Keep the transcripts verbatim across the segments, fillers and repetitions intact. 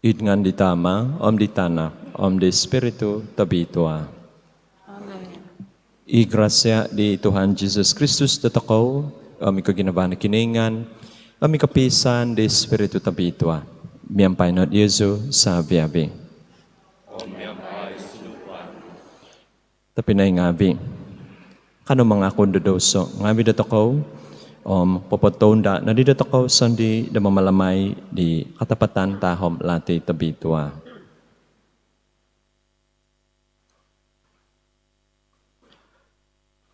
Id ngaan di Tama, om di Tanak, om di Spiritu Tobitua. Amen. I grasia di Tuhan Jesus Kristus dotokou, om i koginavaan do Kinoingan, om i kopiisaan di Spiritu Tobitua, miampai no diozu savi-avi. Tobpinai ngaavi, kanou mangakun do douso ngaavi dotokou, om popotounda nodi dotokou sondii do mamalamai di katapatan tahom lati tobitua.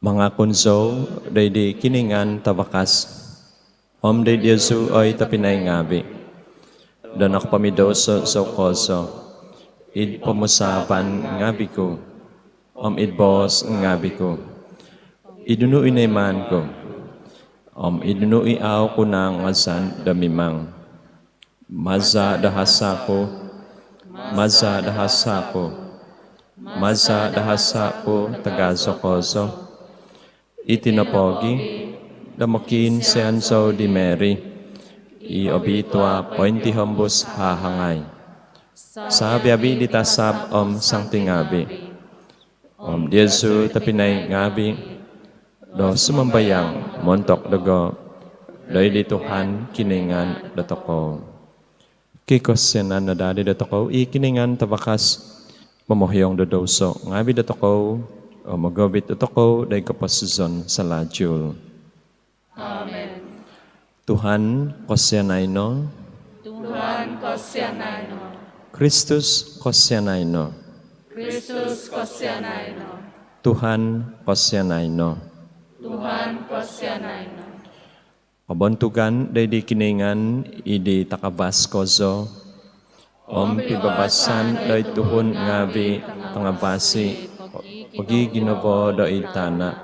Mangakun zou doid di Kinoingan Tavakas, om doid diozu oi tobpinai ngaavi, do nokopomidouso zou kozo, id pomusaavan ngaavi ku, om id boos ngaavi ku, id nunu i noimaan ku, om id nunu i au ku naangazan do mimang. Maza do hasa ku, maza do hasa ku, maza do hasa ku tagazo kozo. Iti nopogi, do mokiinsian zou di Mary i obitua pointihombus hahangai, savi-avi di tasab om santi ngaavi, om diozu tobpinai ngaavi, do sumambayang montok dogo doid di Tuhan Kinoingan dotokou. Kikosianan no daa dotokou i Kinoingan Tavakas, momohiong do douso ngaavi dotokou, om mogovit dotokou doid koposizon salajul. Amen. Tuhan, kosianai no. Tuhan, kosianai no. Kristus, kosianai no. Kristus, kosianai no. Tuhan, kosianai no. Tuhan, kosianai no. Kobontugan doid di Kinoingan id di takavas kozo, om pibabasan doid tuhun ngaavi tangavasi pogiginavo doid tana.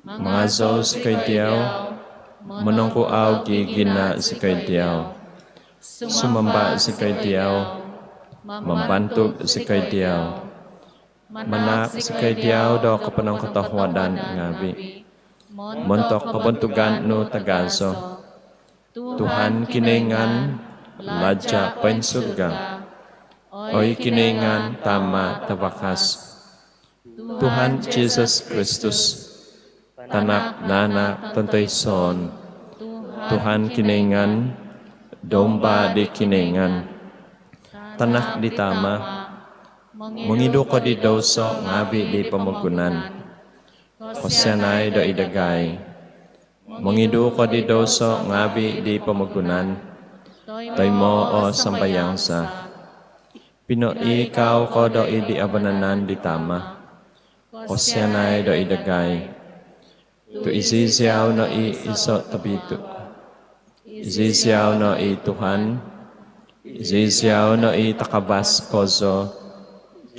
Mangazou zikoi diau, monongkuau gigina zikoi diau, sumamba zikoi diau, mambantug zikoi diau, manaak zikoi diau do koponongkotohuadan ngaavi, montok kobontugan nu tagazo. Tuhan Kinoingan, Laja poinsurga, oi Kinoingan Tama Tavakas. Tuhan Jesus Kristus, Tanak nanak tontoisoon, Tuhan Kinoingan, Domba di Kinoingan, Tanak di Tama, mongidu ko di douso ngaavi di pomogunan, kosianai doid dagai. Mongidu ko di douso ngaavi di pomogunan, toimoo o sambayang za. Pinoikau ko doid di vanan di Tama, kosianai doid dagai. Tu iziziau no i iso tobitua, iziziau no i Tuhan, iziziau no i takavas kozo,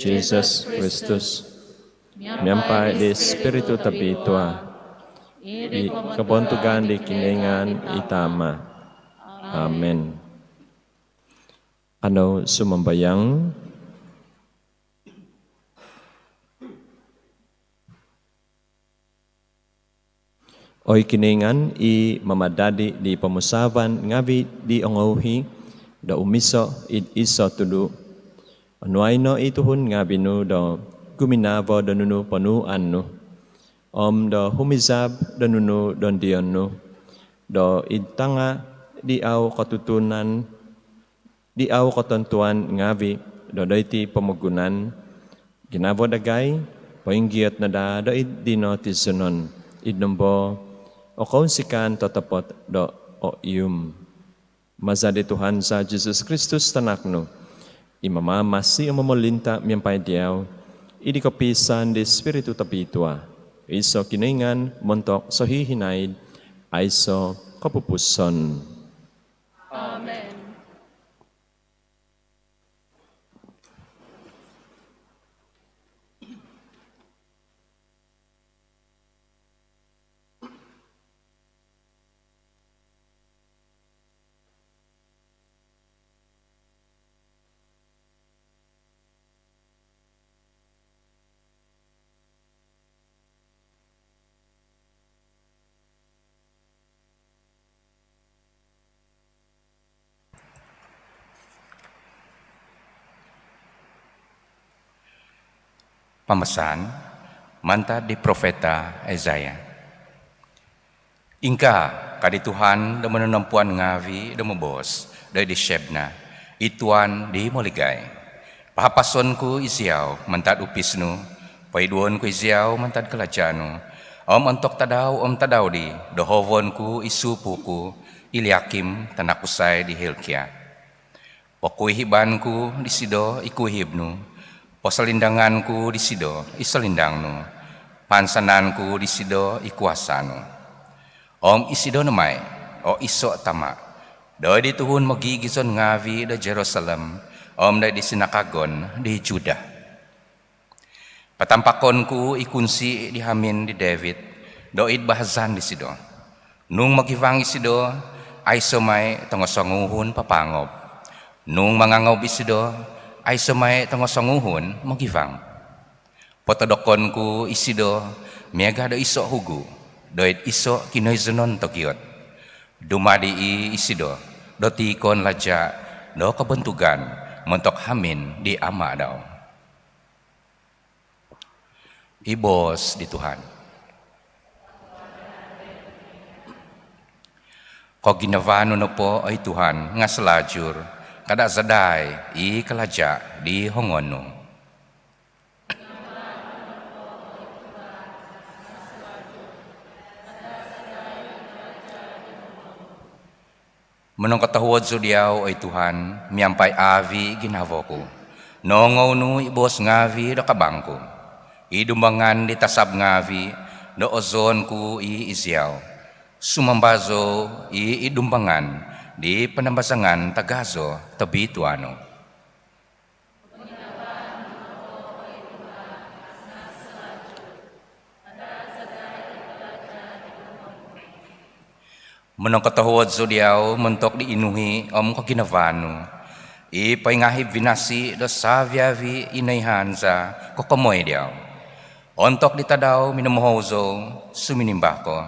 Jesus Kristus, miampai di Spiritu Tobitua, id kobontugan di Kinoingan i Tama. Amen. Kanou sumambayang. Oi Kinoingan, i mamadadi di pomusaavan ngaavi di ongouhi do umiso id iso tudu, onuai no i tuhun ngaavi nu do guminavo do nunu ponuuan nu, om do humizab do nunu dondion nu, do id tanga di au kotutunan, di au kotontuan ngaavi do doiti pomogunan, ginavo dagai poinggiot no daa doid dino tizonon, id nombo o kounsikaan totopot do oihum. Maza di Tuhan za Jesus Kristus Tanak nu, i mamamasi om momolinta miampai diau, id di kopiisaan di Spiritu Tobitua, iso Kinoingan montok sohihinaid aiso kopupuson. Amen. Pambasaan mantad di profeta Isaiah. Ingkaa ka di Tuhan do mononompuan ngaavi' do moboos doid di Syebna, i tuan di moligai: Pahapason ku iziau mantad upis nu, poiduon ku iziau mantad kalaja' nu, om ontok tadau om tadau di dohovon ku i suupu' ku Eliakim tanak kusai di Hilkia. Pokuihiban ku disido i kuihib nu, posolindangan ku disido i solindang nu, paansanan ku disido i kuasa' nu. Om isido no mai o iso' tama' doid di tuhun mogigizon ngaavi' do Jerusalem om doid di sinakagon di Judah. Patampakon ku i kunsi' di hamin di David doid bahazan disido. Nung mogivang isido, aiso' mai tongosonguhun papaangob. Nung mangangob isido, aiso' mai tongosonguhun mogivang. Potodokon ku isido miaga' do iso' hugu' doid iso' kinoizonon togiot. Dumadi i' isido do tiikon laja' do kobontugan montok hamin di ama' dau. I boos di Tuhan. Koginavaan nu nopo, oi Tuhan, nga' salajur, kada' zadai i kalaja' di hongon nu. Monongkotohuod zou diau, oi Tuhan, miampai aavi' ginavo ku. Noongou nu i boos ngaavi' do kabang ku, i dumbangan di tasab ngaavi' do ozoon ku i' iziau. Sumamba zou i' i dumbangan di panambazangan tagazo tobitua nu. Monongkotohuod zou diau montok di inuhi' om koginavaan nu, i poingahib vinasi do savi-avi' i noihaan za kokomoi diau. Ontok di tadau minomohou zou, suminimba ko,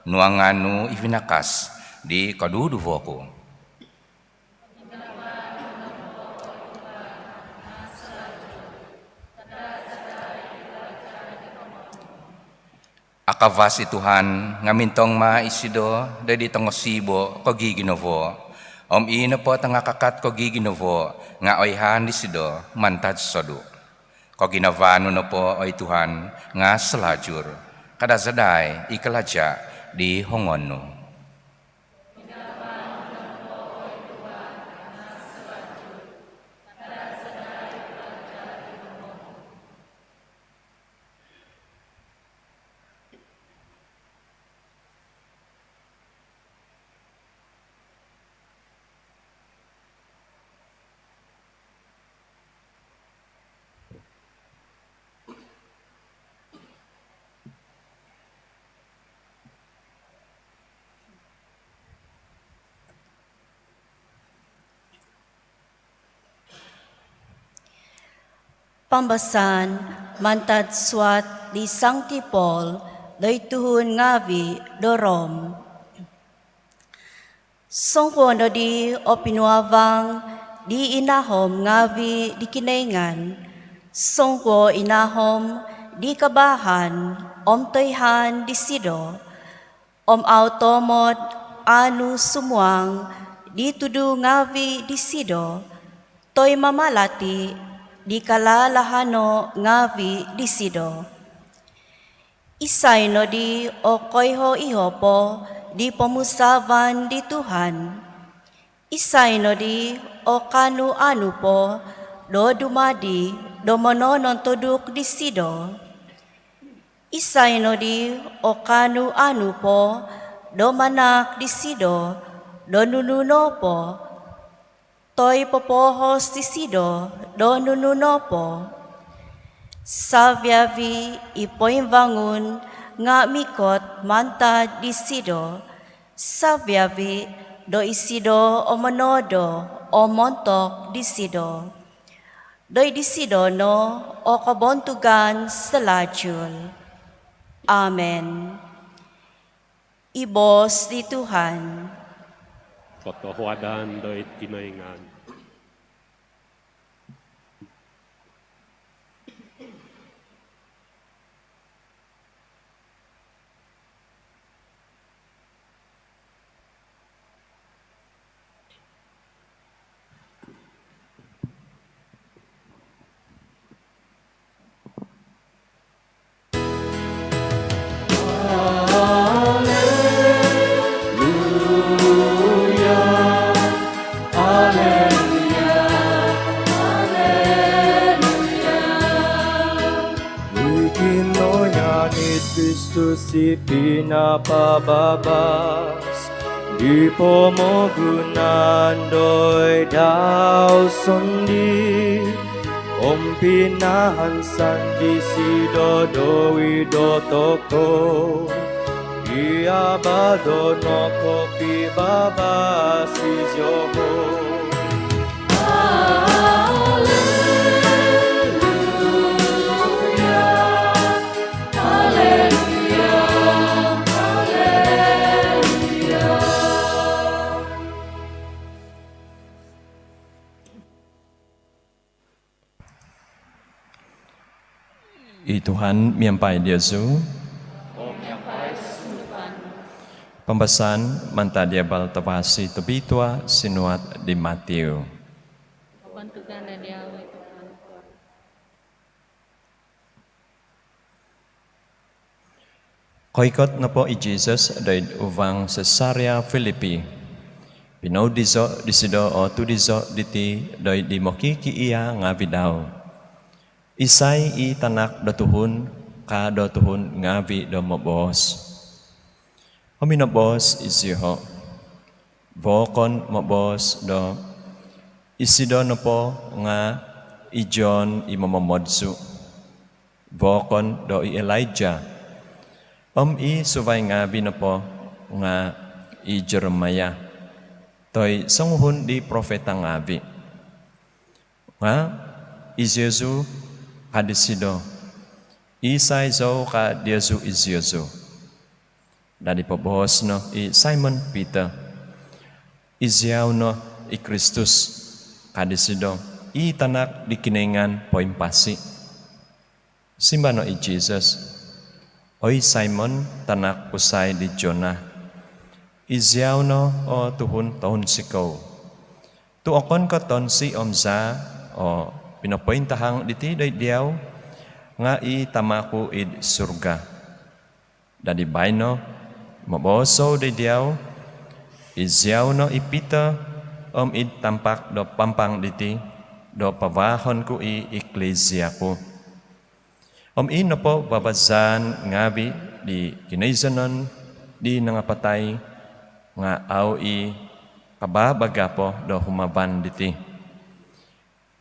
nuangan nu i vinakas di koduduvo ku. Akavas i Tuhan, nga' mintong ma isido doid di tongosibo' kogiginavo, om i nopo tangakakat kogiginavo nga' oihaan disido mantad sodu'. Koginavaan nu nopo, oi Tuhan, nga' salajur, kada' zadai i kalaja' di hongon nu. Pambasaan mantad suat di Sangti Paul doid tuhun ngaavi' do Rom. Songkuo nodi o pinuavang di inahom ngaavi' di Kinoingan, songkuo inahom di kabaahan om toihaan disido, om au' toomod aanu sumuang di tudu ngaavi' disido, toi mamalati' di kalalahano' ngaavi' disido. Isai nodi o koiho-iho po di pomusaavan di Tuhan? Isai nodi o kaanu-anu po do dumadi do mononontuduk disido? Isai nodi o kaanu-anu po do manaak disido do nunu nopo, toi popoohos disido do nunu nopo? Savi-avi' i poimbangun nga' mikot mantad disido, savi-avi' do isido o monoodo om montok disido. Doid disido no o kobontugan salajul. Amen. I boos di Tuhan. Kotohuadan doid Kinoingan. Kristus i pinapababas di pomogunan doid dau sondii, om pinahansan disido doid dotokou i abal do nokopibabas disido. Haleluya, haleluya, haleluya. I Tuhan miampai diozu. Pambasaan mantad di abal tavasi tobitua sinuat di Matiu. Koikot nopo i Jesus doid uvang Caesarea Philippi, pinoudizo disido o tudizo diti doid di mokikiia ngaavi dau: "Isai i Tanak do Tuhun?" ka do tuhun ngaavi do moboos. Om minoboos izioho, "Vokon moboos do isido nopo nga i John i Momomodsu, vokon do i Elijah, om i suvai ngaavi nopo nga i Jeremiah, toi songuhun di profeta ngaavi." Nga iziozu, ka disido, "Isai zou?" ka diozu iziozu. Dadi poboos no i Simon Peter, "Iziau no i Kristus," ka disido, "i Tanak di Kinoingan poimpasi." Simba no i Jesus, "Oi Simon, tanak kusai di Jonah, iziau no o tuhun tounsikou. Tu okon ko tonsi om zaa o pinopointahang diti doid diau, nga i Tama ku id surga. Dadi baino, moboos zou doid diau, iziau no i Peter, om id tampak do pampang diti do pavaahon ku i iklisia ku. Om i nopo vavazaan ngaavi di kinoizonon di nangapatai nga au i kababaga po do humavan diti.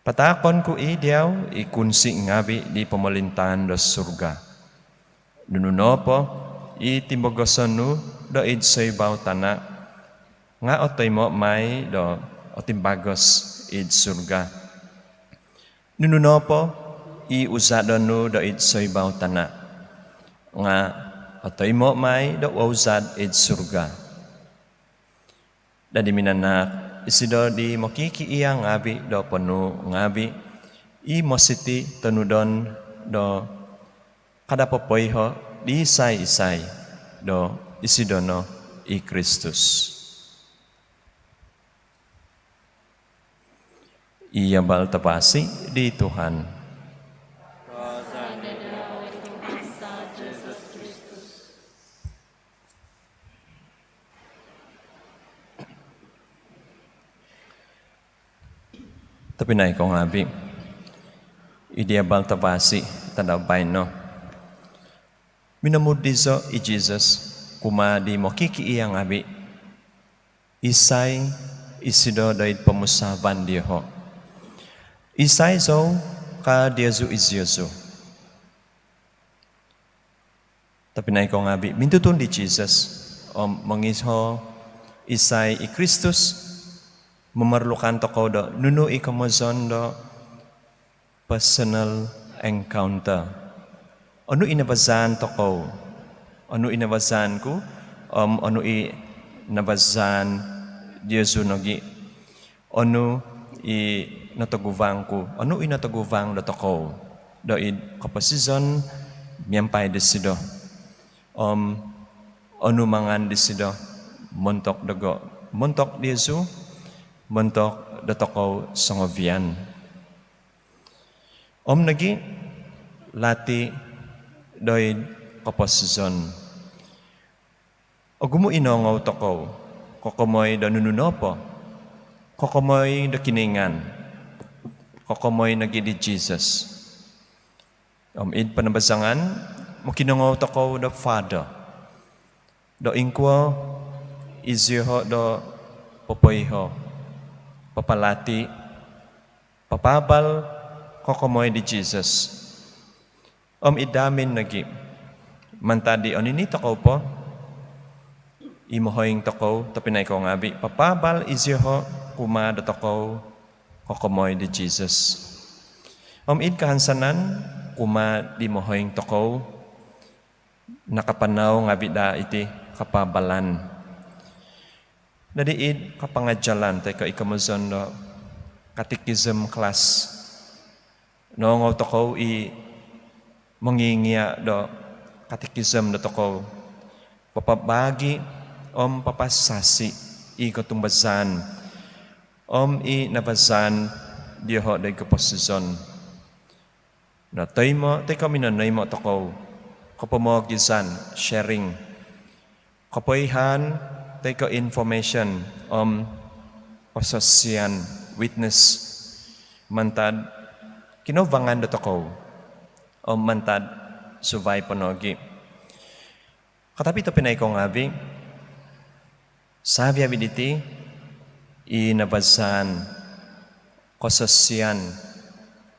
Pataakon ku i diau i kunsi ngaavi di pomolintaan do surga. Nunu nopo i timbogoson nu doid soibau tana nga otoimo mai do otimbagos id surga. Nunu nopo i uzadon nu doid soibau tana nga otoimo mai do ouzad id surga." Dadi minanaak isido di mokikiia ngaavi do ponuu ngaavi i mositi tonudon do kada popoiho di isai-isai do isido no i Kristus. I abal tavasi di Tuhan. Tobpinai ko ngaavi, id abal tavasi tadau baino, minomudizo i Jesus kumaa di mokikiia ngaavi isai isido doid pomusaavan dioho. "Isai zou?" ka diozu iziozu. Tobpinai ko ngaavi, mintutun di Jesus om mongiho isai i Kristus, memerlukan tokou do nunu i komozon do personal encounter. Onu i navazaan tokou, onu i navazaan ku, om onu i navazaan diozu nogi. Onu i notoguvang ku, onu i notoguvang dotokou doid koposizon miampai disido. Om onu mangan disido montok dogo, montok diozu, montok dotokou songovian. Om nogi lati doid koposizon. Ogumu i noongou tokou, kokomoi do nunu nopo, kokomoi do Kinoingan, kokomoi nogi di Jesus. Om id panabazangan, Mokinongou tokou do Father do ingkuo iziho' do popoiho', papalati', papaabal kokomoi di Jisus. Om id hamin nogi' mantad di onini' tokou po, i mohoing tokou tobpinai kou ngaavi', papaabal iziho' kumaa dotokou kokomoi di Jisus. Om id kahansanan kumaa di mohoing tokou, nakapanau ngaavi' daa iti kapaabalan. Dadi id kapangajalan toi ko' i komozon do catechism class, noongou tokou i mongingia' do catechism dotokou, papabaagi' om papasasi' i kotumbazaan om i nabazaan dioho' do id koposizon. Notoimo' toi ko' minonoimo' tokou kopomoogizan, sharing, kopoihaan toi ko' information om kososian, witness, mantad kinouvangan dotokou om mantad suvai po nogi'. Katapi' tobpinai kou ngaavi', savi-avi' diti i nabazaan, kososian,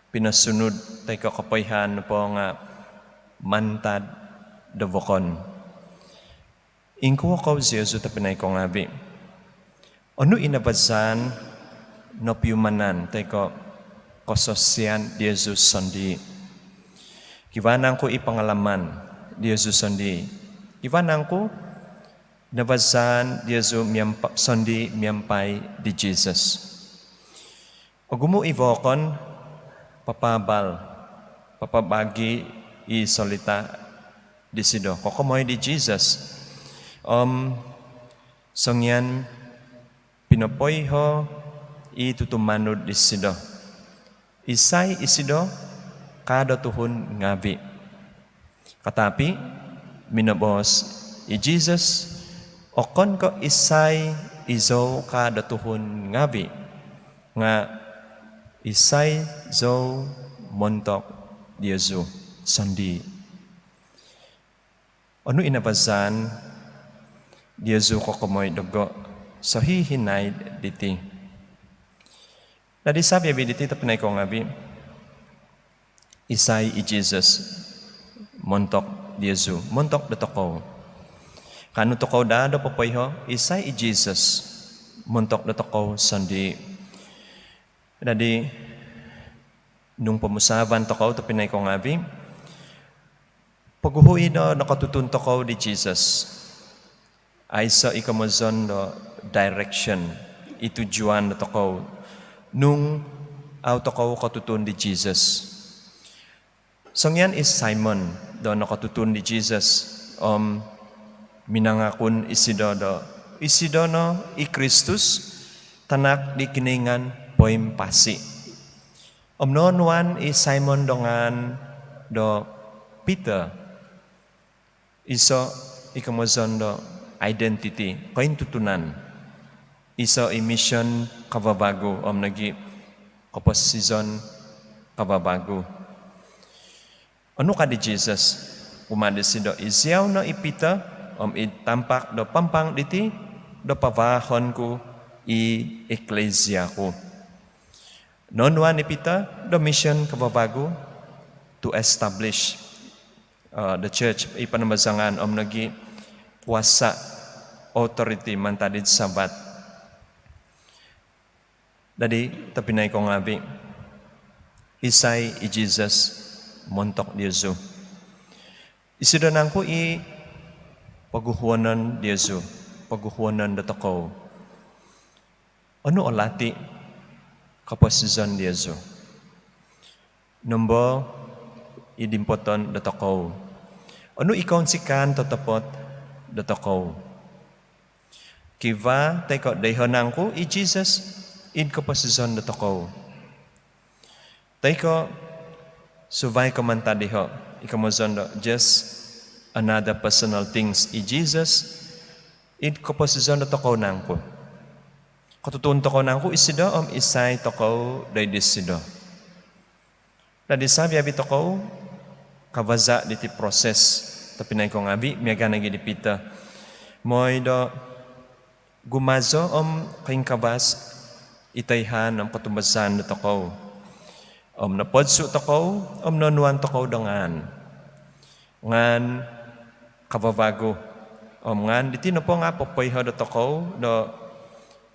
pinosunud toi ko' kopoihaan nopo nga' mantad do vokon. Ingkuo kou diozu tobpinai kou ngaavi'? Onu i nabazaan nopiumanan toi ko' kososian diozu sondii'? Kivaa nangku i pangalaman diozu sondii'? Kivaa nangku nabazaan diozu miampa-, sondii' miampai di Jisus? Ogumu' i vokon papaabal, papabaagi' i solita' disido kokomoi di Jisus. Om songian pinopoiho' i tutumanud disido, isai isido ka do tuhun ngaavi'? Katapi' minoboos i Jisus, okon ko' isai izou ka do tuhun ngaavi', nga' isai zou montok diozu sondii'. Onu i nabazaan diozu kokomoi dogo' sohihinaid diti? Dadi savi-avi' diti tobpinai kou ngaavi', isai i Jisus montok diozu, montok dotokou? Kaanu tokou daa do popoiho' isai i Jisus montok dotokou sondii'. Dadi nung pomusaavan tokou tobpinai kou ngaavi', poguhu i' do nokotutun tokou di Jisus. Aiso' i komozon do direction, i tujuan dotokou nung au tokou kotutun di Jisus. Songian i Simon do nokotutun di Jisus om minangakun isido do isido no i Kristus, Tanak di Kinoingan poimpasi. Om noonuan i Simon do ngaan do Peter iso' i komozon do identiti, kointutunan. Iso' i mission kavavagu om nogi' koposizon kavavagu. Onu ka di Jisus kumaa disido? Iziau no i Peter, om id tampak do pampang diti do pavaahon ku i eklesia ku. Noonuan i Peter do mission kavavagu, to establish, uh, the church, i panambazangan om nogi' kuasa, authority mantad id Sabat. Dadi tobpinai kou ngaavi', isai i Jisus montok diozu? Isido nangku i poguhuonon diozu, poguhuonon dotokou? Onu o lati' koposizon diozu? Nombo i dimpoton dotokou? Onu i kounsikaan totopot dotokou? Kivaa toi ko' doiho' nangku i Jisus id koposizon dotokou? Toi ko' suvai ko' mantad diho', i komozon do just another personal things i Jisus id koposizon dotokou nangku? Kotutun tokou nangku isido om isai tokou doid disido? Dadi savi-avi' tokou kavaza' diti proses, tobpinai ko' ngaavi', miaga' nogi' di Peter, moi do gumazo om koingkavas i toihaan om kotumbazaan dotokou. Om nopodsu' tokou om noonuan tokou do ngaan. Ngaan kavavagu. Om ngaan diti nopo nga' popoiho' dotokou do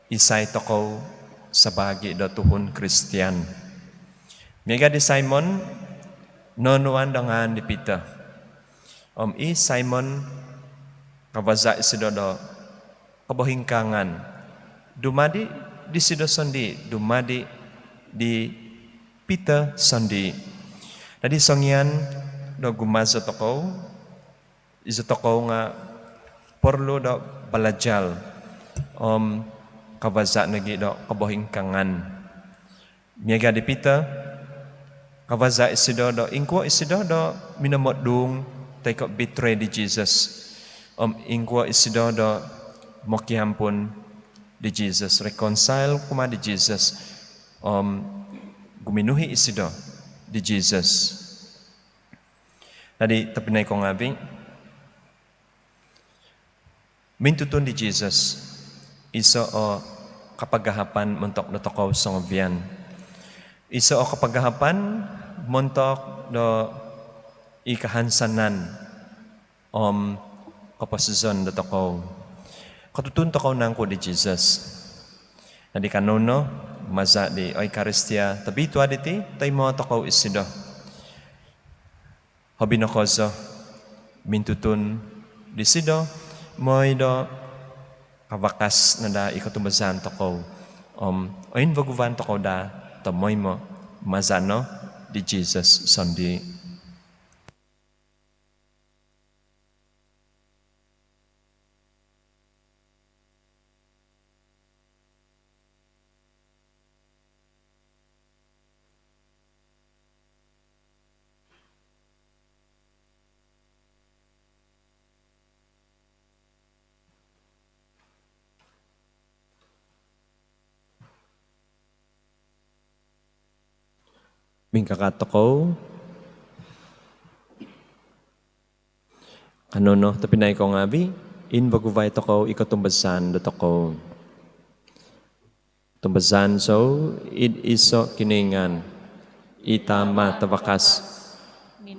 isai tokou sabaagi do tuhun Kristian. Miaga' di Simon, noonuan do ngaan di Peter. Om i Simon, kavaza' isido do kobohingkaangan. Dumadi' disido sondii', dumadi' di Peter sondii'. Dadi' songian do gumazo tokou, izo tokou nga' porlu do balajal om kavaza' nogi' do kobohingkaangan. Miaga' di Peter, kavaza' isido do ingkuo isido do minomodung toi ko' betray di Jesus. Om ingkuo isido do mokiampun di Jesus, reconcile kumaa di Jesus. Om guminuhi' isido di Jesus. Dadi' tobpinai ko' ngaavi', mintutun di Jesus, iso' o kapagahapan montok dotokou songovian. Iso' o kapagahapan montok do i kahansanan om koposizon dotokou. Kotutun tokou nangku' di Jesus? Dadi' kanou no, maza' di Eukaristia Tobitua diti, toimo' tokou isido. Hobi no kozo mintutun disido, moi do kavakas no daa i kotumbazaan tokou om oinvaguvan tokou daa tomoimo', maza' no di Jesus sondii'. Mingkakat tokou. Kanou no tobpinai ko' ngaavi', invaguvai tokou i kotumbazaan dotokou. Tumbazaan zou id iso' Kinoingan, i Tama' tavakas,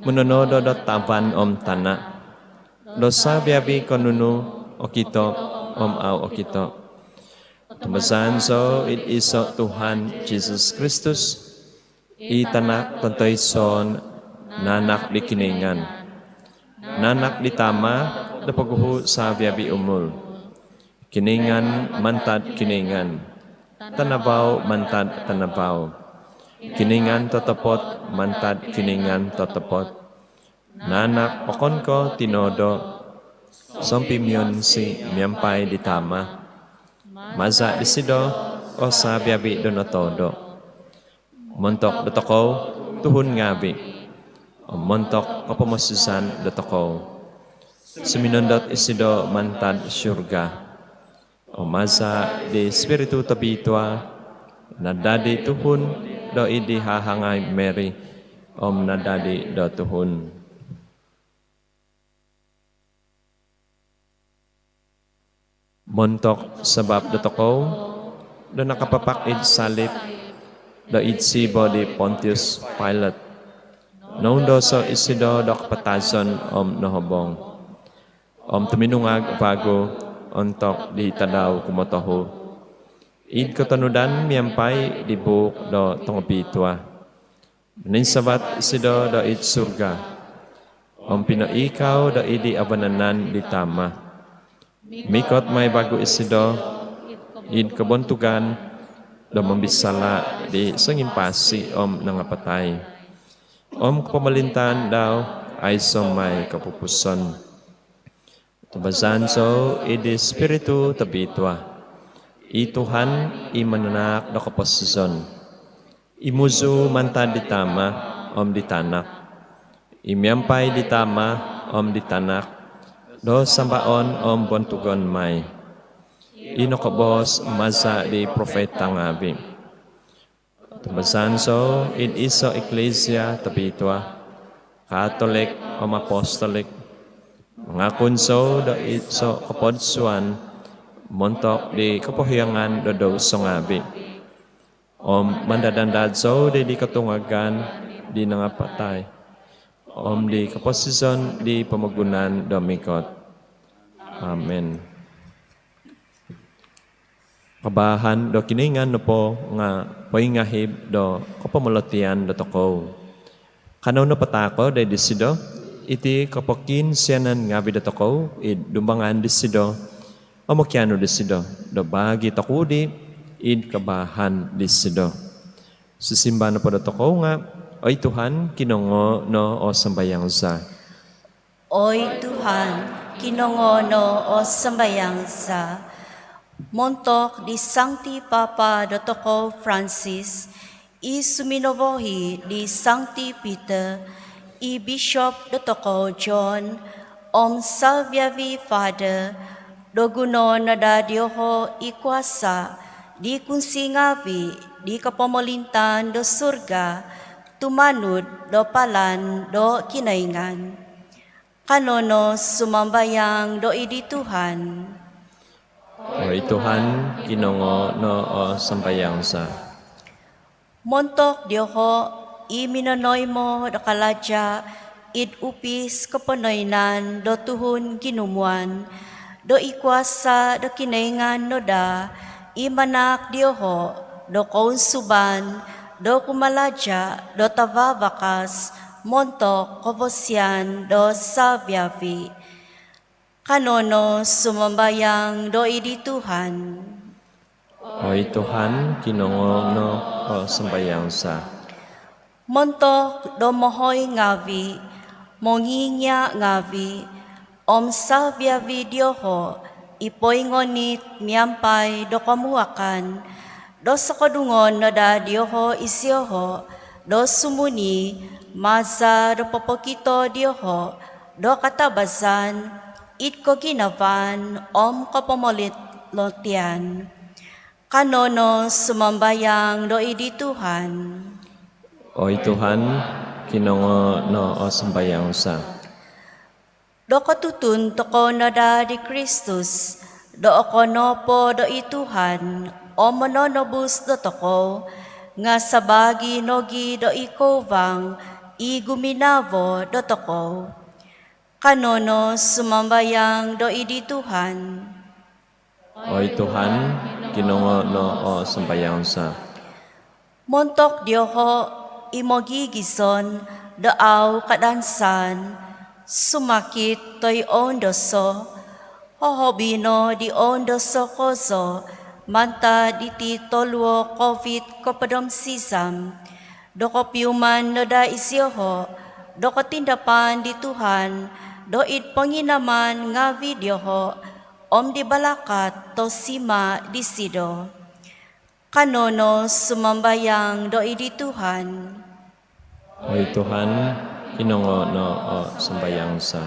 minonodo do tavan om tana', do savi-avi' ko' nunu okito om au' okito. Tumbazaan zou id iso' Tuhan Jesus Kristus, i Tanak tontoiso naanak di Kinoingan. Naanak di Tama' do poguhu' savi-avi' umul. Kinoingan mantad Kinoingan, tanavau mantad tanavau, Kinoingan totopot mantad Kinoingan totopot. Naanak okon ko' tinoodo', sompimionsi miampai di Tama'. Maza' disido o savi-avi' do notoodo'. Montok dotokou tuhun ngaavi' om montok kopomosizan dotokou, suminondot isido mantad surga. Om maza' di Ispiritu Tobitua, nadadi tuhun do id di hahangai Mary, om nadadi do tuhun. Montok sabap dotokou do nakapapak id salip do id sibo di Pontius Pilate, noundoso' isido do kapatazon om nohobong. Om tuminungag vagu ontok di tadau kumotohu, id kotonudan miampai di buuk do tongobitua. Mininsavat isido do id surga om pinoikau do id di avananan di Tama'. Mikot mai vagu isido id kobontugan do mombisala' di songimpasi om nangapatai. Om kopomolintaan dau aiso' mai kopupuson. Tumbazaan zou id Ispiritu Tobitua, i Tuhan, i mananahak do koposizon, i muzu mantad di Tama' om di Tanak, i miampai di Tama' om di Tanak do sambaon om bontugon mai, i nokoboos maza' di profeta ngaavi'. Tumbazaan zou id iso' iklisia tobitua, Katolik om apostolik. Mangakun zou do iso' kopodsuan montok di kopohiongan do douso ngaavi', om mandad-andad zou di, di kotungagan di nangapatai, om di koposizon di pomogunan do mikot. Amin. Kabaahan do Kinoingan nopo nga' poingahib do kopomolotian dotokou. Kanou no pataako' do id disido iti kopokiinsianan ngaavi' dotokou id dumbangan disido, om mokianu disido do baagi' tokudi' id kabaahan disido. Sisimbar nopo dotokou nga', "Oi Tuhan, kinongoo' no o sambayang za." Oi Tuhan, kinongoo' no o sambayang za. Montok di Sangti Papa dotokou Francis, i suminowohi di Sangti Peter, i Bishop dotokou John, om savi-avi' Father, do gunoon no daa dioho' i kuasa' di kunsi ngaavi' di kopomolintaan do surga, tumanud do palan do Kinoingan. Kanou no sumambayang do id di Tuhan. Oi Tuhan, kinongoo' no o sambayang za. Montok dioho' i minonoimo do kalaja' id upis koponoinan do tuhun ginumuan, do i kuasa' do Kinoingan no daa i manahak dioho' do kounsuban do kumalaja' do tavaavakas montok kobosian do savi-avi'. Kanou no sumambayang do id di Tuhan. Oi Tuhan, kinongoo' no o sambayang za. Montok do mohoing ngaavi', mongingia' ngaavi', om savi-avi' dioho' i poingonit miampai do komuhakan, do sokodungon no daa dioho' isioho' do sumuni maza' do popokito dioho' do katabazan id koginavaan om kopomolotian. Kanou no sumambayang do id di Tuhan. Oi Tuhan, kinongoo' no o sambayang za. Do kotutun tokou no daa di Kristus do okon nopo do i Tuhan om mononobus dotokou, nga' sabaagi nogi' do i kouvang i guminavo dotokou. Kanou no sumambayang do id di Tuhan. Oi Tuhan, kinongoo' no o sambayang za. Montok dioho' i mogigizon do au' kadansan, sumakit toi oundoso, hohobi no di oundoso kozo mantad diti toluo Covid kopod om sizam, do kopiuman no daa isioho' do kotindapan di Tuhan do id ponginaman ngaavi' dioho' om di balakat tosima' disido. Kanou no sumambayang do id di Tuhan. Oi Tuhan, kinongoo' no o sambayang za.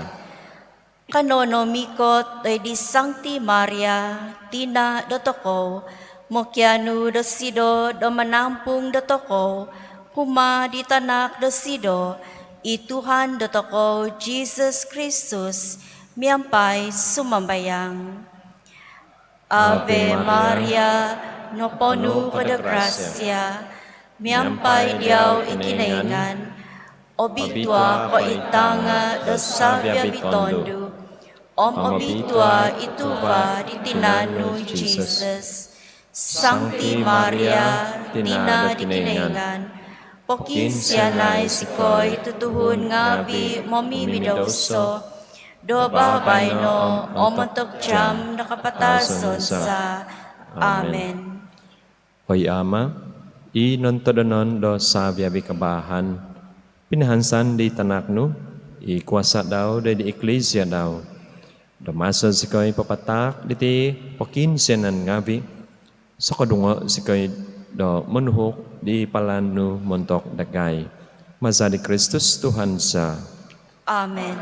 Kanou no mikot do id di Sangti Maria, tina' dotokou, mokianu dosido do manampung dotokou kumaa di tanak dosido, i Tuhan dotokou Jisus Kristus, miampai sumambayang. Ave Maria, noponu ko do grasia, miampai diau i Kinoingan, obitua ko id tanga' do savi-avi' tondu', om obitua i tuva' di tinan nu Jisus. Sangti Maria, tina' do Kinoingan, pokiinsianai zikoi tutuhun ngaavi' momimidouso, do babaino om ontok jam do kapatazon za. Amin. Oi Ama', i nontodonon do savi-avi' kabaahan, pinahansan di tanak nu i kuasa' dau do id di iklisia dau, do maso zikoi papataak diti pokiinsianan ngaavi', sokodungo' zikoi do monuhuk di palan nu montok dagai. Maza di Kristus Tuhan za. Amin.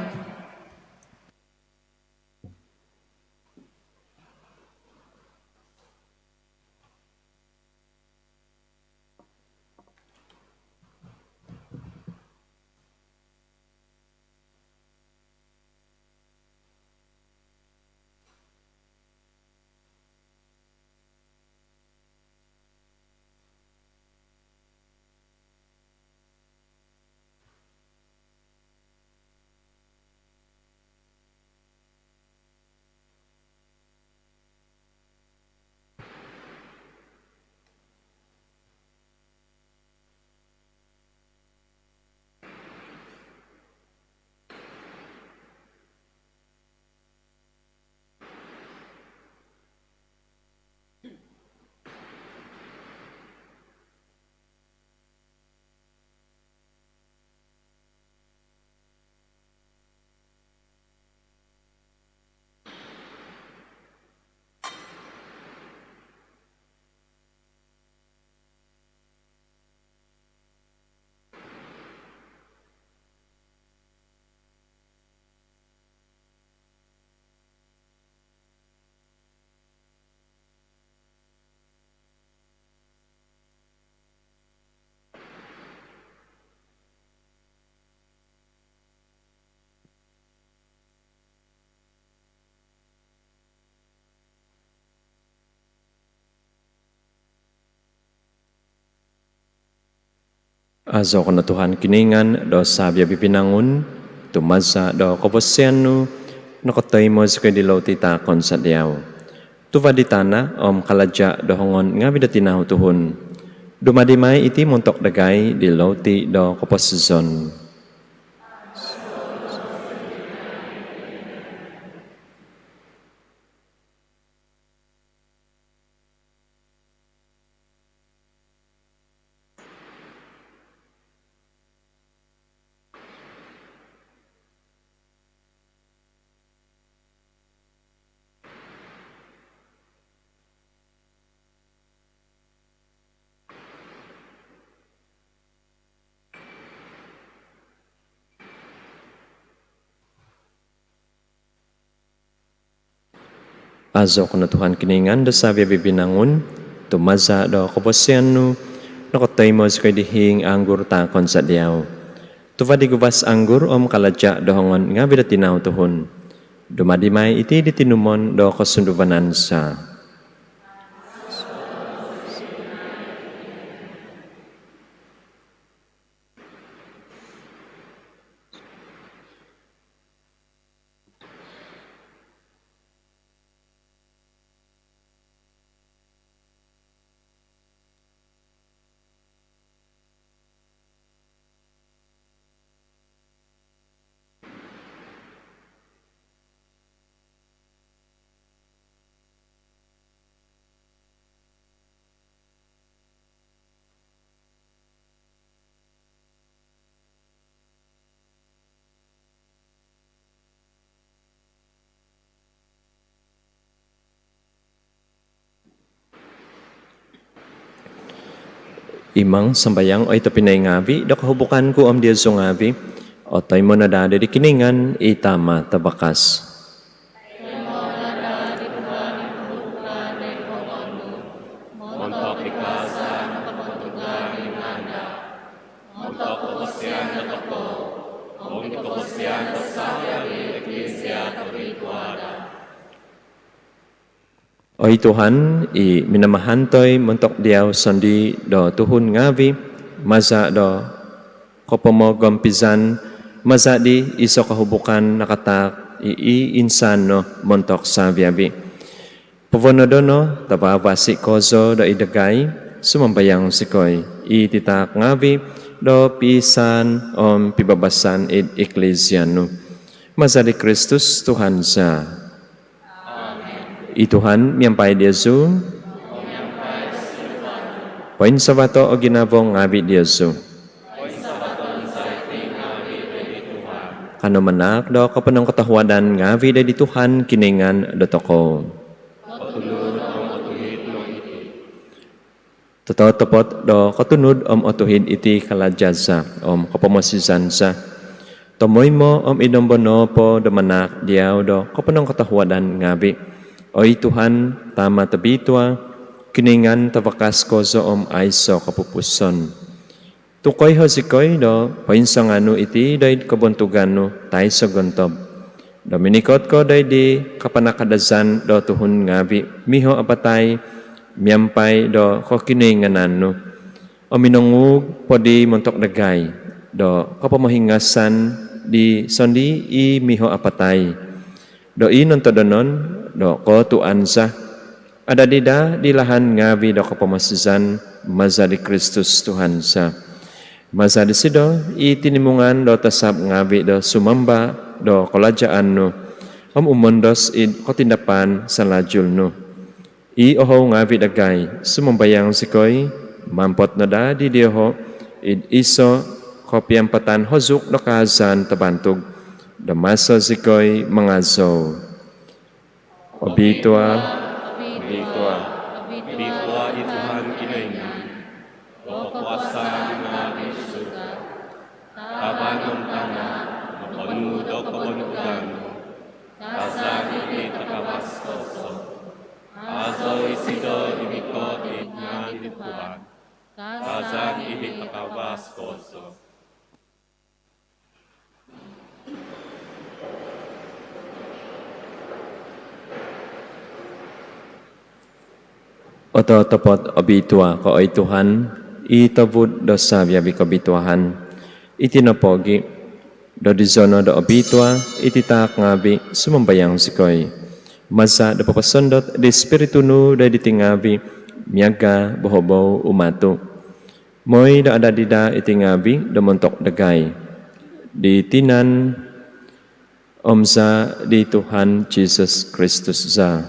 Azo ko no Tuhan Kinoingan do savi-avi vinangun, tu maza do kavasian nu nokotoimo zikoi di louti taakon za diau. Tuva' di tana' om kalaja' do hongon ngavi' do tinau tuhun, dumadi mai iti montok dagai di louti do koposizon. Azo ko no Tuhan Kinoingan do savi-avi vinangun, tu maza do kavasian nu nokotoimo zikoi di hiing anggur taakon za diau. Tuva' di guvas anggur om kalaja' do hongon ngavi' do tinau tuhun, dumadi mai iti di tinumon do kosunduvanan za. Imang sambayang, oi tobpinai ngavi', do kohubukan ku om diozu ngavi' otoimo no daa di Kinoingan i Tama' tavakas. Montok di kaazaan om kobontugan di ngaan dau, montok kavasian dotokou om di kavasian do savi-avi Eklisia tobitua dau. Oi Tuhan, i minamahantoi montok diau sondii' do tuhun ngavi', maza' do kopomogompizan, maza' di iso' kohubukan nakataak i' insan no montok savi-avi'. Povonodo' no tavavasi' kozo do id dagai, sumambayang zikoi, i titaak ngavi' do piisaan om pibabasan id Eklisia nu. Maza' di Kristus Tuhan za. I Tuhan miampai diozu. Poinsavato' o ginavo ngavi' diozu. Kano manaak do koponongkotohuadan ngavi' doid Tuhan Kinoingan dotokou. Tototopot do kotunud om otuhid iti kalaja' za om kopomosizan za, tomoimo om id nombo nopo do manaak diau do koponongkotohuadan ngavi', oi Tuhan, Tama' tobitua, Kinoingan tavakas kozo om aiso' kopupusan. Tu koiho zikoi do poinsanganu iti doid kobontugan nu taiso' gontob, do minikot ko doid di kapanakadazan do tuhun ngavi' miho' apatai miampai do kokinoinganan nu, om minonguug po di montok dagai do kopomohingasan di sondii' i miho' apatai, do i nontodonon do kootuan za, adadi daa di lahan ngavi' do kopomosizan, maza' di Kristus Tuhan za. Maza' disido i tinimungan do tasab ngavi' do sumamba do kolajaan nu om umondos id kotindapan salajul nu. I ohou ngavi' dagai, sumambayang zikoi, mampot no daa di dioho' id iso' kopiampatan hozuk do kaazaan tabantug, do maso zikoi mangazou: Obitua, obitua, obitua i Tuhan Kinoingan do kokuasaan ngavi'. Surga, tavan om tana' noponu' do kobontugan nu. Kaazaan id takavas kozo. Azo isido i mikot id ngaan di Tuhan. Kaazaan id takavas kozo. Ototopot obitua ko, oi Tuhan, i tobud do savi-avi kobituaan. Iti nopogi', do dizono do obitua iti taak ngavi', sumambayang zikoi, maza' do poposondot di Spiritu nu do id iti ngavi', miaga' bohobou umatu'. Moi do adadi daa iti ngavi' do montok dagai di tinan om zaa' di Tuhan Jisus Kristus za.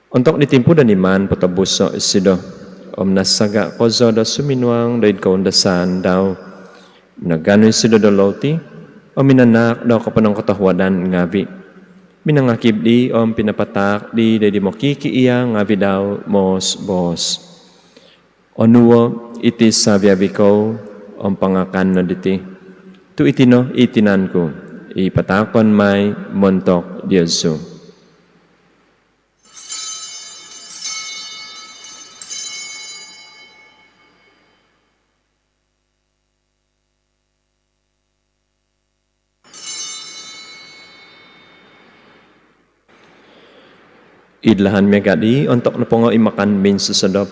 Ontok di timpu do niman potobuso' isido om nasaga' kozo do suminuang do id koundasaan dau, minaganu isido do louti om minanaak do koponongkotohuadan ngavi', minangakib di om pinapataak di do id di mokikiia' ngavi' dau moos-boos: Onuo' iti savi-avi kou om pangakan no diti, tu' iti no i tinan ku i pataakon mai montok diozu. Id lahan miaga' di, ontok nopongo i makan minsosodop,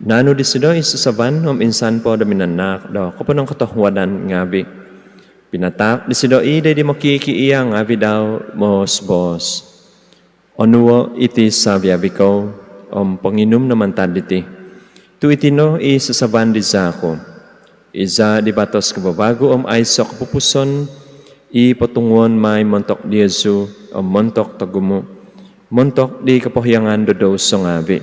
naanu disido i sasaban om insan po do minanaak do koponongkotohuadan ngavi', pinataak disido i do id di mokikiia' ngavi' dau moos-boos: Onuo' iti savi-avi kou om ponginum no mantad diti, tu' iti no i sasaban di zaa' ku, i zaa' di batos kavavagu om aiso' kopupuson, i potunguon mai montok diozu om montok togumu', montok di kopohiangan do douso ngavi'.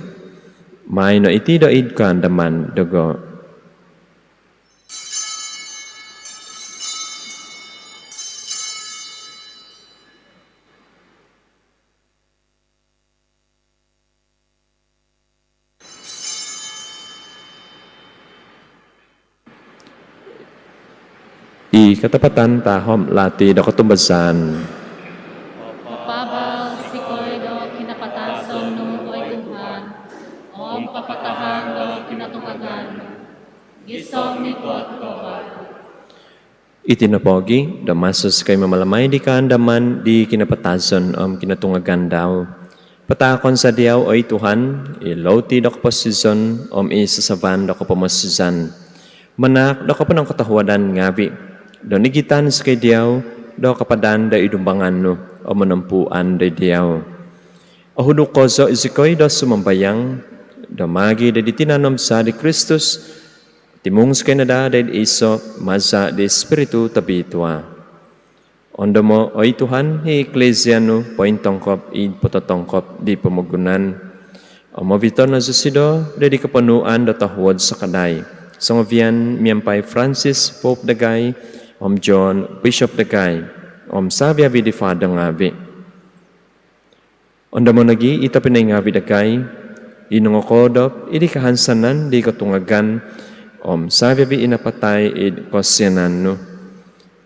Maai no iti do id kaandaman dogo. I katapatan tahom lati do kotumbazaan. Papaabal zikoi do kinapatazon nu, oi Tuhan, om papatahang do kinotungagan nu, gisom mikot ko vagu. Iti nopogi', do maso zikoi mamalamai di kaandaman di kinapatazon om kinotungagan dau, pataakon za diau, oi Tuhan, i louti do koposizon om i sasaban do kopomosizan, manaak do koponongkotohuadan ngavi', do nigitan zikoi diau do kapadan do id dumbangan nu om monompuan do id diau. Ohuduk kozo zikoi do sumambayang, do maagi' do di tinan om zaa' di Kristus, timung zikoi no daa do id iso' maza' di Spiritu Tobitua. Ondomo', oi Tuhan, i Iklisia nu pointongkop id pototongkop di pomogunan, om ovito' no zosido do id di koponuan do tohuod sakadai songovian, miampai Francis Pope dagai, om John Bishop dagai, om savi-avi di Father ngavi'. Ondomo' nogi' i tobpinai ngavi' dagai i nongokoodop id di kahansanan di kotungagan, om savi-avi i napatai id kosianan nu.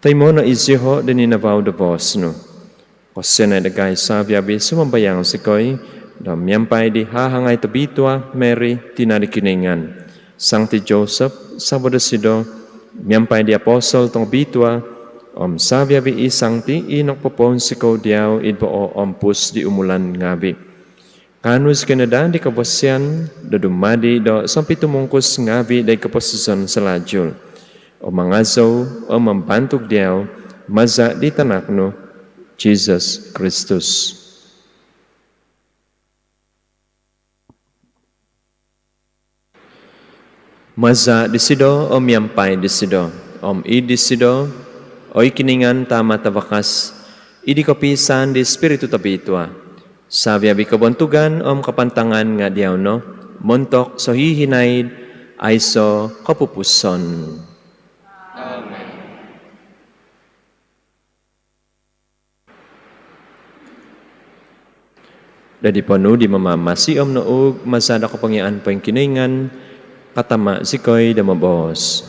Toimo' no iziho' do ninavau do boos nu. Kosianai dagai savi-avi, sumambayang zikoi, do miampai di hahangai tobitua Mary, tina' di Kinoingan, Sangti Joseph, savo dosido, miampai di apostol tongobitua, om savi-avi i sangti i nokopopounsikou diau id pooompus di umulan ngavi', kaanu zikoi no daa di kavasian do dumadi do sompitumungkus ngavi' do id koposizon salajul, om mangazou om mambantug diau maza' di Tanak nu, Jisus Kristus. Maza' disido, om miampai disido, om id disido, oi Kinoingan Tama' Tavakas, id di kopiisaan di Spiritu Tobitua, savi-avi kobontugan om kapantangan nga' diau no, montok sohihinaid aiso' kopupuson. Amen. Dadi ponuu di Mamamasi om nouug maza' do kopongiaan poingkinoingan, katama' zikoi do moboos.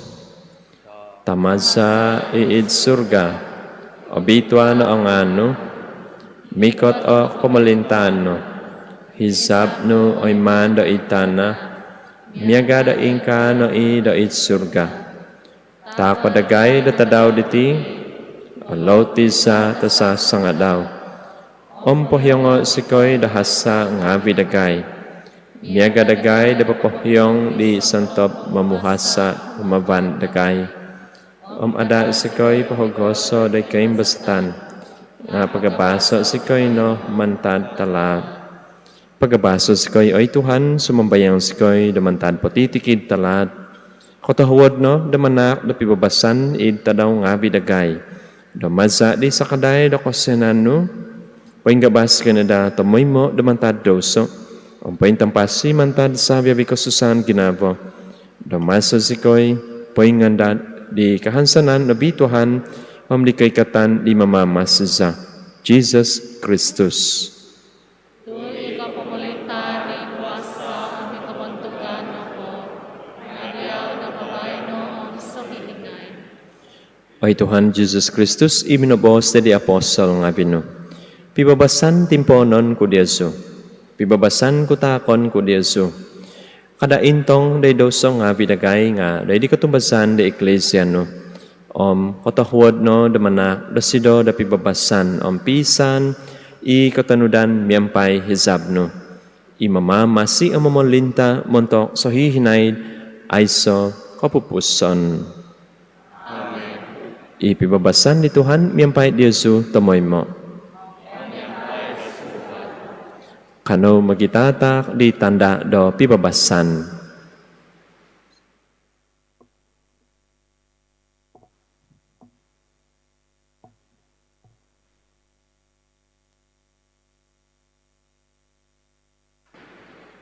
Tama' za i id surga, obitua no o ngaan nu, mikot o komolintaan nu, hizab nu oimaan do id tana', miaga' do ingkaa no i do id surga. Taako' dagai do tadau diti o loti za tasasangadau. Om pohiongo' zikoi do hasa' ngavi' dagai, Miaga dagai do popohiong di sontob momuhasa humavan dagai. Om ada zikoi pohogoso do koimbasatan, nga pagabaso zikoi no mantad talaat. Pagabaso zikoi, oi Tuhan, sumambayang zikoi, do mantad potitikid talaat. Kotohuod no do manaak do pibabasan id tadau ngaavi dagai, do maza di sakadai do kosianan nu, poinggabas zikoi no daa tomoimo do mantad douso, om pointampasi mantad saviavi kosusaan ginavo, do maso zikoi poingandad di kahansanan nobi Tuhan, om di koikatan di Mamamasi za, Jesus Kristus. Tu i kopomolintaan, i kuasa, om i kobontugan nopo nga diau do baino om sohihinaid. Oi Tuhan Jesus Kristus, i minoboos di apostol ngaavi nu, pibabasan timpoonon ku diozu, pibabasan ku taakon ku diozu. Kada intong do id douso ngaavi dagai nga do id kotumbazaan do Eklesia nu. Om kotohuod no do manaak dosido do pibabasan om piisaan i kotonudan miampai hizab nu, i mamamasi om momolinta montok sohihinaid aiso kopupuson. Amen. I pibabasan di Tuhan miampai diozu tomoimo. Kanou mogitataak di tanda do pibabasan.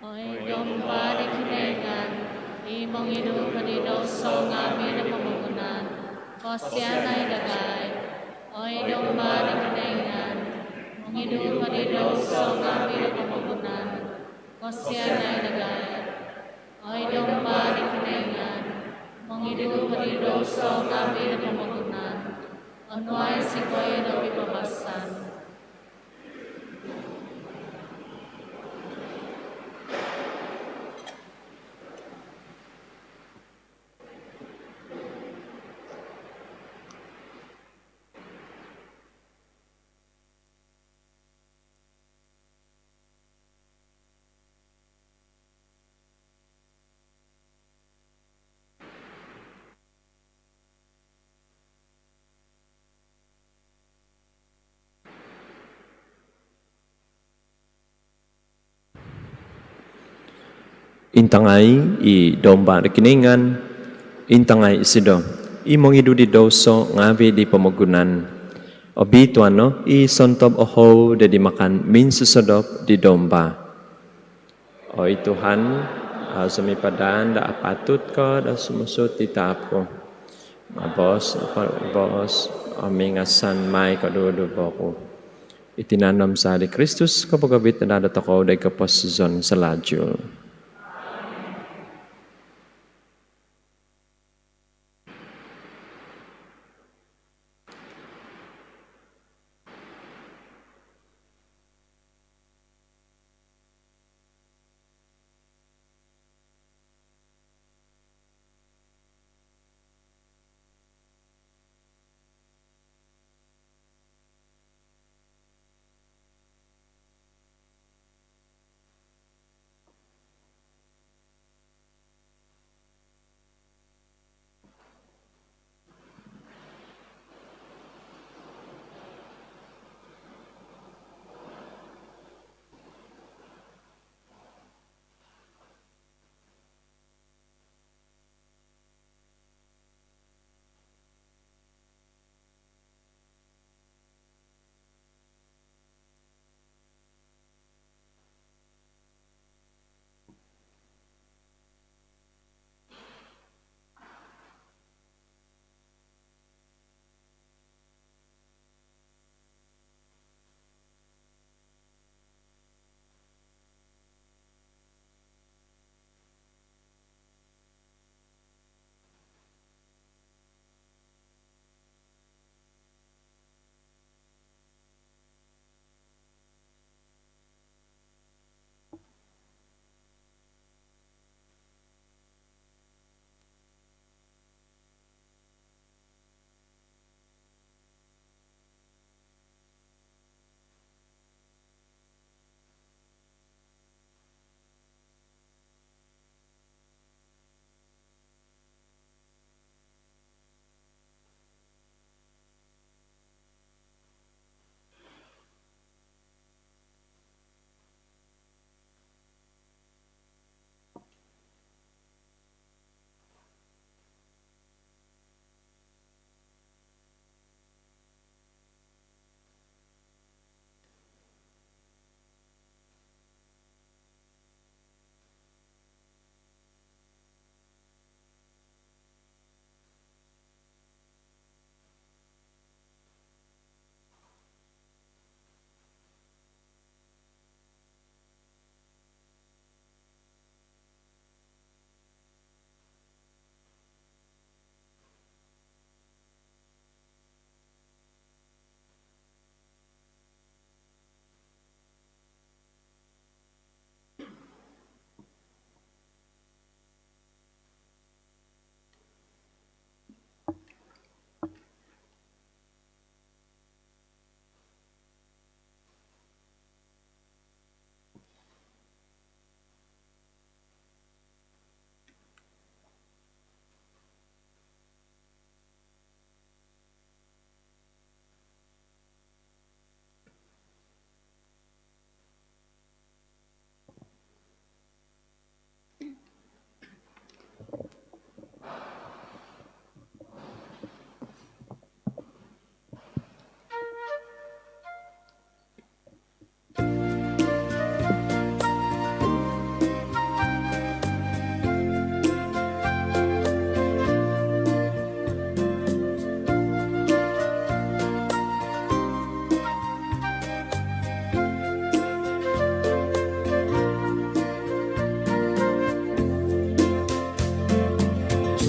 Oi Domba di Kinoingan, i mongidu ko di douso ngaavi do pomogunan, kosianai dagai. Oi Domba di Kinoingan, mongidu ko di douso ngaavi do pomogunan, kosianai dagai. Oi Domba di Kinoingan, mongidu ko di douso ngaavi do pomogunan, onuai zikoi do pibabasan. Intangai i Domba do Kinoingan, intangai isido i mongidu di douso ngaavi di pomogunan. Obituanan no i sontob ohou do id makan minsosodop di Domba. Oi Tuhan, au zou sumipadan do apatut ko do sumuut id taap ku. Nga boos no po boos om ingasan mai koduduvo ku. I tinan om zaa di Kristus kopogovit no daa dotokou doid koposizon sohahaid.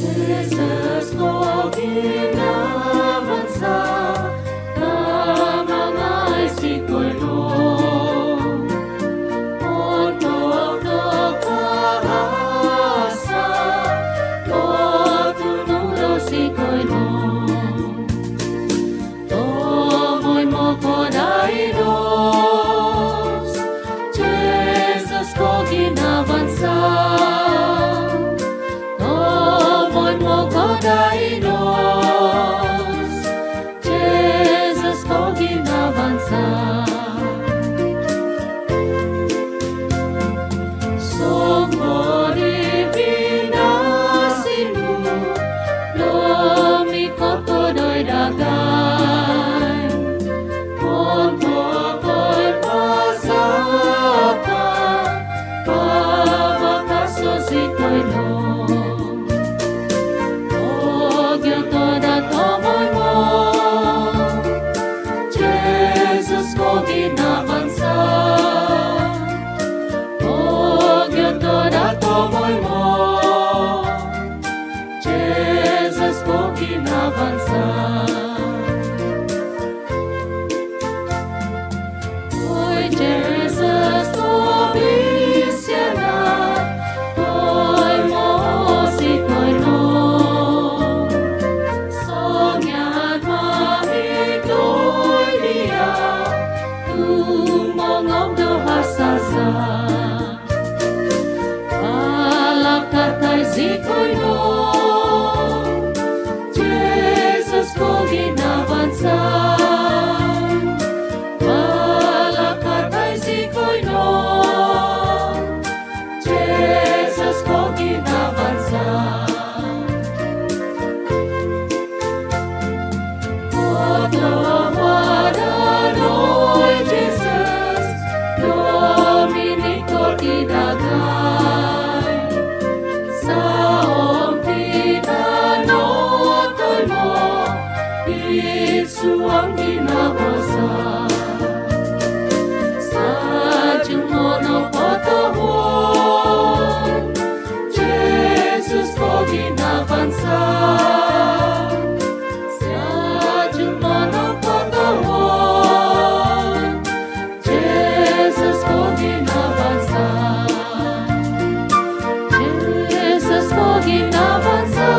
Jesus ko kinabansa, tamangai zikoi no. Ontok do kahasa, kotunud zikoi no. Tomoimo ko dainos, Jesus ko kinabansa. Tomoimo ko dainos, Jesus ko kinabansa. Songkodi pinasinu, lumikot ko doid dagai. Ontok ko pasaka, pabakaso zikoi no. Ogioto do tomoimo, Jesus ko kinabansa. Ogioto do tomoimo, Jesus ko kinabansa. Oi Jesus, tobisiana, toimo zikoi no. Songian mahi toi dia, tumongou do hasasa. Balakatai zikoi no, Jesus ko kinabansa. Balakatai zikoi no, Jesus ko kinabansa. Oto wadano i Jesus, luminikot id dagai. Saom pita no toimo, id suang kinabansa. Sajumo no kotohuadan, Jesus ko kinabansa. Sajumo no kotohuadan, Jesus ko kinabansa. Jesus ko kinabansa.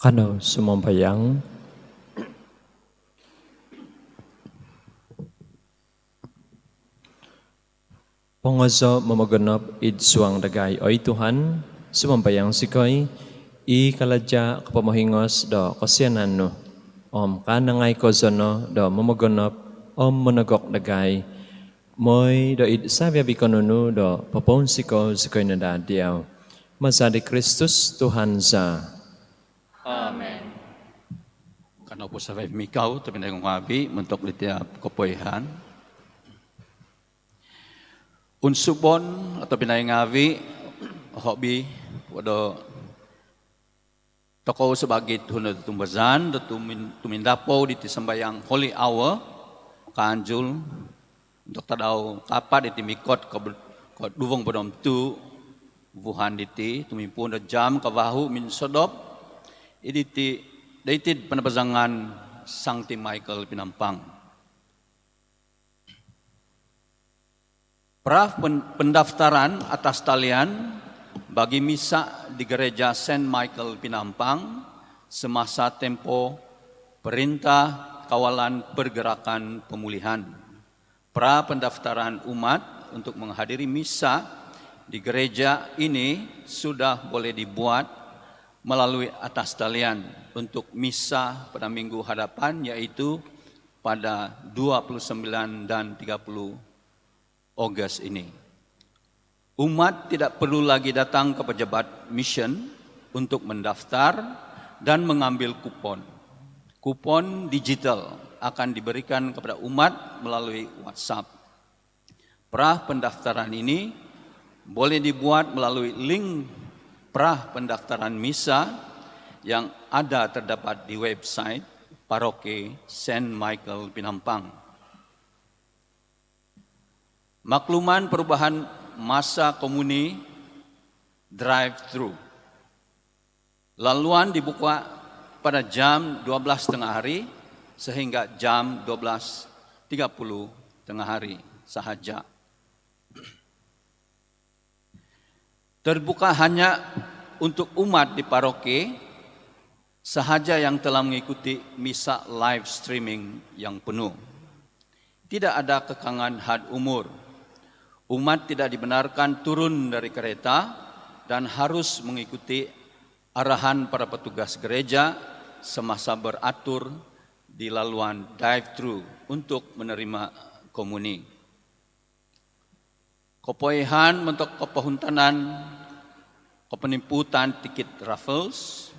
Kanou sumambayang. Pongozo' momogonop id suang dagai, oi Tuhan, sumambayang zikoi, i kalaja' kopomohingos do kosianan nu, om kanangai kozo no do momogonop om monogok dagai, moi do id savi-avi' ko nunu do popounsikou zikoi no daa diau. Maza di Kristus Tuhan za. Amen. Kanou po savi-avi' mikau, tobpinai ngaavi', montok di tiap kopoihaan. Unsubon atau pinaingavi, hobi, pada tokou sabaagi tuhun do tumbazan do tumin-, tumindapou diti sambayang Holy Hour, kaanjul, untuk tadau kaapat diti mikot ko, ko duvo nohopod om tu vuhan diti, tumimpuun do jam kavahu minsodop, id iti, do iti Panabazangan Sangti Michael Pinampang. Pra pen-, pendaftaran atas talian bagi misa di Gereja Saint Michael Pinampang semasa tempoh Perintah Kawalan Pergerakan Pemulihan. Pra pendaftaran umat untuk menghadiri misa di gereja ini sudah boleh dibuat melalui atas talian untuk misa pada minggu hadapan, yaitu pada dua puluh sembilan dan tiga puluh Ogos ini. Umat tidak perlu lagi datang ke pejabat mission untuk mendaftar dan mengambil kupon. Kupon digital akan diberikan kepada umat melalui WhatsApp. Pra pendaftaran ini boleh dibuat melalui link pra pendaftaran misa yang ada terdapat di website Paroki Saint Michael Pinampang. Makluman perubahan masa komuni drive-thru. Laluan dibuka pada jam dua belas tengah hari sehingga jam dua belas tiga puluh tengah hari sahaja. Terbuka hanya untuk umat di paroki sahaja yang telah mengikuti misa live streaming yang penuh. Tidak ada kekangan had umur. Umat tidak dibenarkan turun dari kereta dan harus mengikuti arahan para petugas gereja semasa beratur di laluan drive-thru untuk menerima komuni. Kopoihaan montok kopohuntanan koponimpuutan tikit raffles.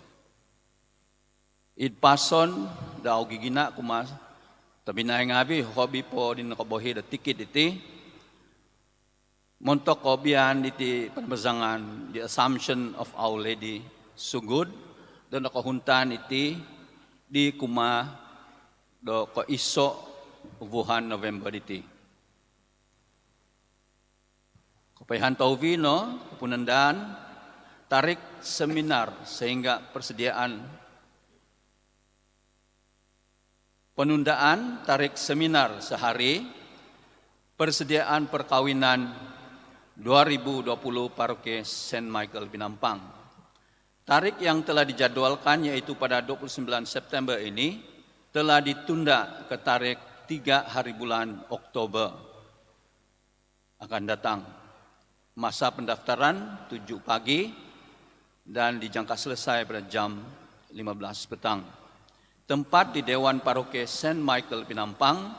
Id pason dau gigina kumaa tobpinai ngaavi, hobi po di nokobohi do tikit iti, montok koobian diti panabazangan, The Assumption of Our Lady Sugud, do nokohuntan iti di kumaa do koiso vuhan November diti. Kopoihaan tohuvi no, koponondaan tarikh seminar sehingga persediaan, penundaan tarikh seminar sehari, persediaan perkahwinan dua ribu dua puluh Paroki Saint Michael Pinampang. Tarikh yang telah dijadualkan, yaitu pada dua puluh sembilan September ini, telah ditunda ke tarikh tiga hari bulan Oktober akan datang. Masa pendaftaran tujuh pagi dan dijangka selesai pada jam lima belas petang. Tempat di Dewan Paroki Saint Michael Pinampang,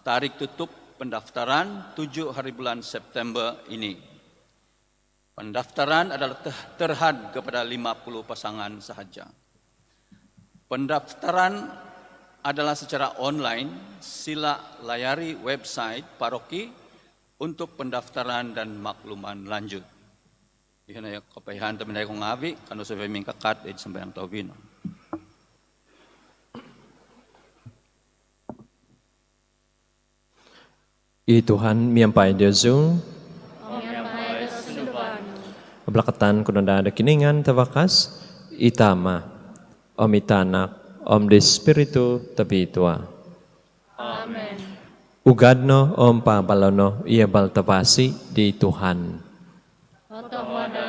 tarikh tutup pendaftaran tujuh hari bulan September ini. Pendaftaran adalah te-, terhad kepada lima puluh pasangan sahaja. Pendaftaran adalah secara online, sila layari website paroki untuk pendaftaran dan makluman lanjut. Iho no kopoihaan tobpinai ku ngaavi, kanou suvai mingkakat id sambayang tohuvi no. I Tuhan miampai diozu. Om miampai do sunduvan nu. Oblakatan ku no daa do Kinoingan Tavakas, i Tama, om i Tanak, om di Spiritu Tobitua. Amen. Ugad no om paabalo no i abal tavasi di Tuhan. Otohuadan